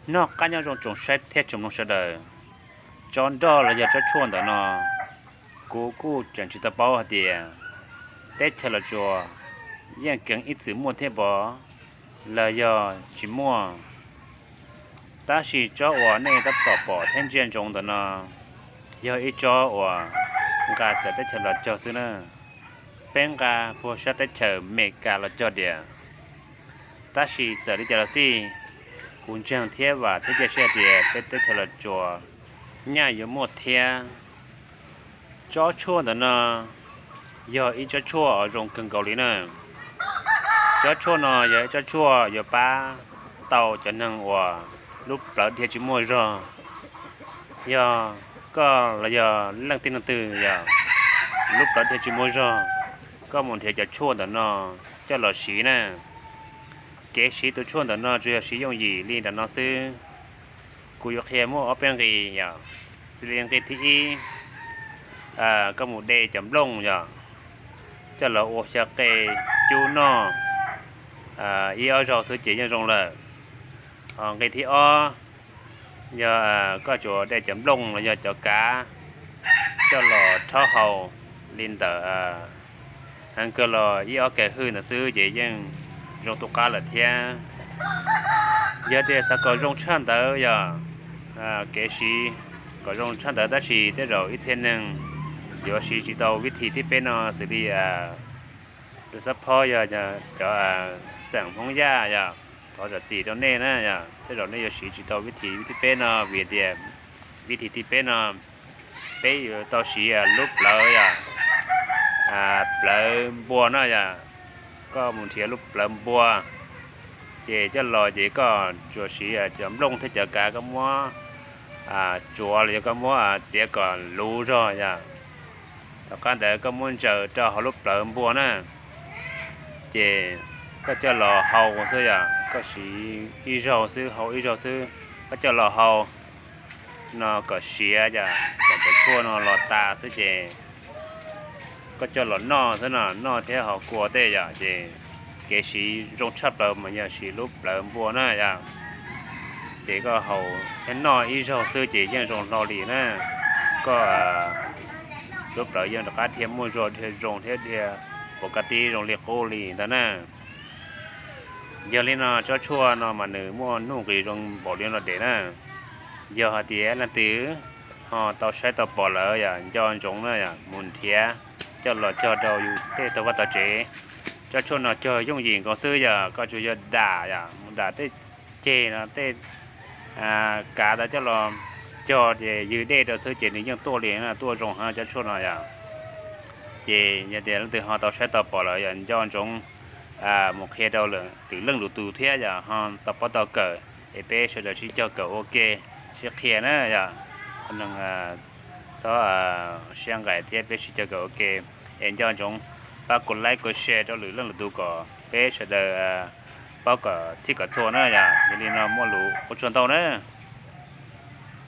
Noj qab nyob zoo tsoom saib thiab tsoom mloog sawv daws. Tsob nroj los yog tsob tshuaj ntawm no, kuv kuj tseem tsis tau paub hais tias teb chaws Los Tsuas yeej keev ib txwm muaj thiab pov los yog tsis muaj. Tab sis tsob uas nej tab tom pom thiab ntsia ntsoov ntawm no yog ib tsob uas nqa txawv teb chaws los cog xwb na. Peb nqa puag sab teb chaws Amelikas los cog tiag. Tab sis txawm li cas los xij, kuv ntseeg thiab vam thiab cia siab tias peb teb chaws Los Tsuas nyaj yuav muaj thiab. Tsob tshuaj ntawm no yog ib tsob tshuaj uas zoo kawg nkaus li na. Tsob tshuaj no yog ib tsob tshuaj yuav pab tau cov neeg uas lub plawv dhia tsis muaj zog. Yog koj los yog leej twg leej twg yog lub plawv dhia tsis muaj zog, koj mus nrhiav cov tshuaj ntawm no coj los siv na. Kev siv tus tshuaj ntawm no tsuas yog siv yooj yim li ntawm no xwb. Kuv yuav qhia muaj ob peb nqi yom. Xws li nqi thib ib, koj mus de cov nplooj yom, coj los ua xyaw qe cub noj ib ob zaug xwb ces yeej zoo lawm. Ho nqi thib ob, yog koj tsuas de cov nplooj los yog cov kav coj los rhaub haus li ntawm heev kawg los ib ob kawm hwj ntawd xwb ces yeej zoo tu qab lawm thiab. Yog tias xav kom zoo tshaj ntawd yog kev siv kom zoo tshaj ntawd tab sis tej zaum ib txhia neeg yuav siv tsis tau vib thi thib peb no xws li tus xab phob yog cov xeem Hmoob Yaj yog thov zam txim rau nej na yog tej zaum nej yuav siv tsis tau vib thi thib peb no vim tias vib thi thib peb no peb yuav tau siv lub plawv yog plawv npua no yog koj mus nrhiav lub plawv npua ces coj los ces koj tsuas siv cov nplooj thiab cov kav koj muab tsuav los yog koj muab txiav kom luv zog yog tom qab ntawd koj muab ntsaws rau hauv lub plawv npua na ces koj coj los hau xwb yog koj siv ib zaug xwb hau ib zaug xwb koj coj los hau no kom siav yog kom cov tshuaj no los tas xwb ces koj coj los noj xwb no noj thiab ho kua tej yom ces kev siv zoo tshaj plaws mas yog siv lub plawv npua na yom ces koj haus thiab noj ib zaug xwb ces yeej zoo hlo li na. Koj lub plawv yeej rov qab dhia muaj zog dhia zoo thiab dhia pov ka tib zoo li qub li ntag na. Yog li no tsob tshuaj no mas nws muaj nuj nqis zoo npaum li no deb na. Yog hais tias leej twg ho tau saib tau pom lawm yog nco ntsoov na yog mus nrhiav coj los cog rau yus tej tau vaj tau tsev. Tsob tshuaj no cog yooj yim nkaus xwb yog koj tsuas yog dam yog mus dam tej ceg no tej kav tas coj los cog ces ywg dej rau xwb ces nws yeej tuaj li na tuaj zoo heev tsob tshuaj no yog. Ces yog tias leej twg ho tau saib tau pom lawm yog nco ntsoov mus qhia rau lwm leej lwm tus thiab yog ho tau paub tau kawm es peb sawv daws sib cog kawm ua ke sib qhia na yog. Txhob siab nqaim thiab peb sib cog kawm ua ke es nco ntsoov pab kuv like kuv share rau lwm leej lwm tus kom peb sawv daws paub kom txhij kom txhua na yog. Yog li no muaj lus ua tsaug ntau na.